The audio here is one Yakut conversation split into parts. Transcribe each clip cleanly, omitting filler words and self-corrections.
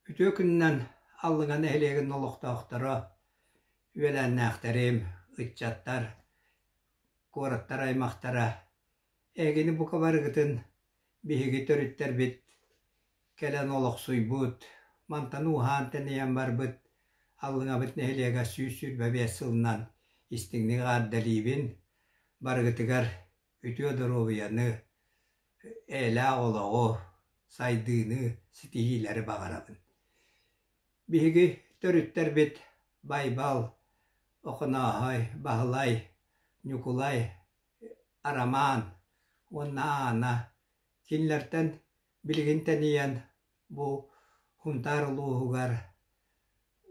Үтүө күнүнэн Аллыҥа нэһилиэгин олохтоохторо, үөлээннээхтэрим, ыччаттар, куораттар аймахтара, эһигини бука барыгытын биһиги төрүттэрбит кэлэн олохсуйбут, мантан ууһаан-тэнийэн барбыт Аллыҥабыт нэһилиэгэ 125 сылынан истиҥник эҕэрдэлиибин, барыгытыгар үтүө доруобуйаны, эйэлээх олоҕу, сайдыыны, ситиһиилэри баҕарабын. Биһиги төрүттэрбит Байбал, Охонооһой, Баһылай, Ньукулай, Арамаан уонна Аана кинилэртэн билигин тэнийэн бу Сунтаар улууһугар,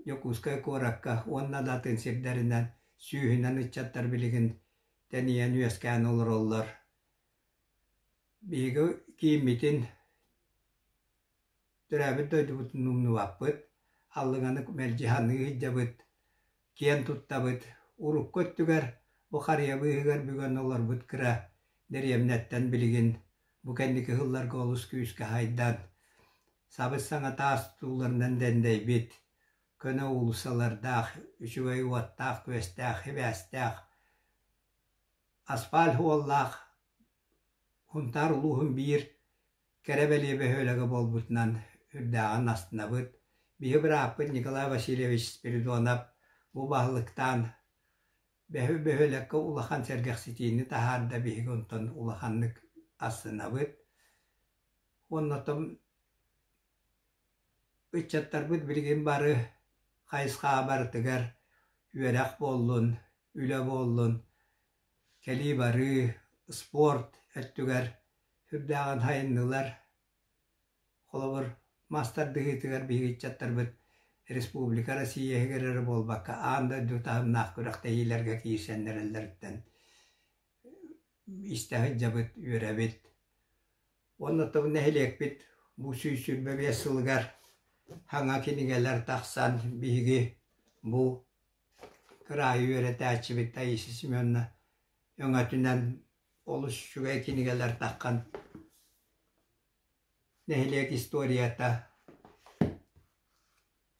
Дьокуускай куоракка уонна да атын сирдэринэн сүүһүнэн ыччаттар билигин тэнийэн үөскээн олороллор. Биһиги кииммитин төрөөбүт дойдубутун умнубаппыт, Аллыҥаны мэлдьи саныы сылдьабыт, киэн туттабыт. Урукку өттүгэр бу харыйа быыһыгар бүгэн олорбут кыра дэриэбинэттэн билигин бу кэнники сылларга олус күүскэ сайдан, сабыс-саҥа таас тутууларынан дэндэйбит, көнө уулуссалардаах, үчүгэй уоттаах-күөстээх, сибээстээх, асфальт суоллаах Сунтаар улууһун биир кэрэ бэлиэ бөһүөлэгэ буолбутунан үрдээҕин астынабыт. Биһи бырааппыт Николай Васильевич Спиридонов бу баһылыктаан бөһүөлэккэ улахан сэргэхситиини таһаарда, биһиги онтон улаханнык астынабыт. Уонна оттон ыччаттарбыт билигин бары хайысхаҕа барытыгар үөрэх буоллун, үлэ буоллун, кэлии-барыы, спорт өттүгэр сүрдээҕин сайыннылар. Холобур, мас тардыһыытыгар биһиги ыччаттарбыт республика Россия иһигэр эрэ буолбакка, аан дойду таһымнаах күрэхтэһиилэргэ киирсэн эрэллэриттэн истэ сылдьабыт, үөрэбит. Уонна оттон нэһилиэкпит бу 125 сылыгар саҥа кинигэлэр тахсан биһиги бу кыраайы үөрэтээччибит Таисия Семеновна өҥөтүнэн олус үчүгэй кинигэлэр таххан нэһилиэк историята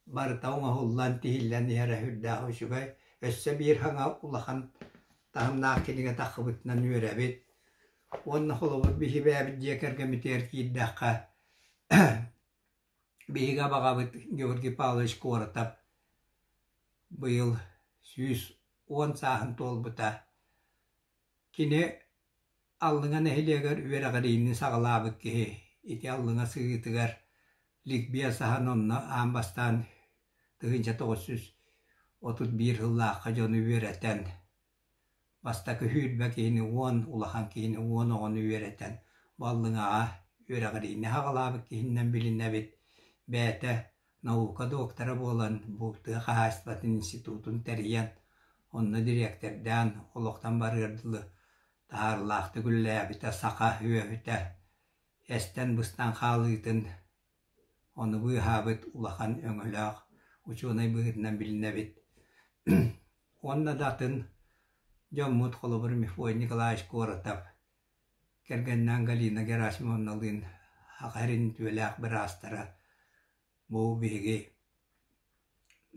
барыта оҥоһуллан, тиһиллэн иһэрэ сүрдээх үчүгэй. Өссө биир саҥа улахан таһымнаах кинигэ таххыбытынан үөрэбит. Уонна холобур биһи бэйэбит дьиэ кэргэммитигэр киирдэххэ биһиги абаҕабыт Георгий Павлович Коротов быйыл 110 сааһын туолбута. Кини Аллыҥа нэһилиэгэр үөрэҕириини саҕалаабыт киһи. Ити Аллыҥа сыһыытыгар ликбез аһан онно аан бастаан 1931 сыллаахха дьону үөрэтэн, бастакы сүүрбэ киһини уон улахан киһини уон оҕону үөрэтэн бу Аллыҥаҕа үөрэҕириини саҕалаабыт киһинэн билинэбит. Бэйэтэ наука доктора буолан бу тыа хаһаайыстыбатын институтун тэрийэн, онно дириэктэрдээн олохтон барыар дылы таһаарыылаахтык үлэлээбитэ, саха үөһүтэ эстэн-быстан хаалыытын ону быыһаабыт улахан өҥөлөөх учуонай быһыытынан билинэбит. Уонна да атын дьоммут, холобур, Мефодий Николаевич Коротов кэргэнинээн Галина Герасимовналыын саха сирин үтүөлээх быраастара бу биһиги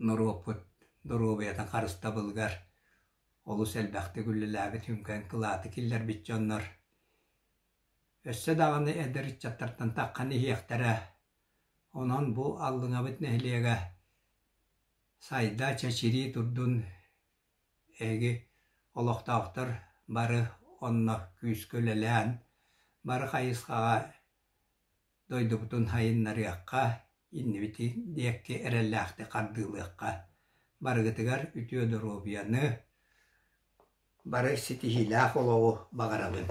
норуоппут доруобуйатын харыстабылыгар олус элбэхтик үлэлээбит сүҥкэн кылааты киллэрбит дьоннор өссө даҕаны эдэр ыччаттартан таххан иһиэхтэрэ. Онон бу Аллыҥабыт нэһилиэгэ сайда, чэчирии турдун Эһиги олохтоохтор бары онно күүскэ үлэлээн, бары хайысхаҕа дойдубутун сайыннарыахха, иннибитин диэки эрэллээхтик хардыылыахха. Барыгытыгар үтүө доруобуйаны, бары ситиһиилээх олоҕу баҕарабын.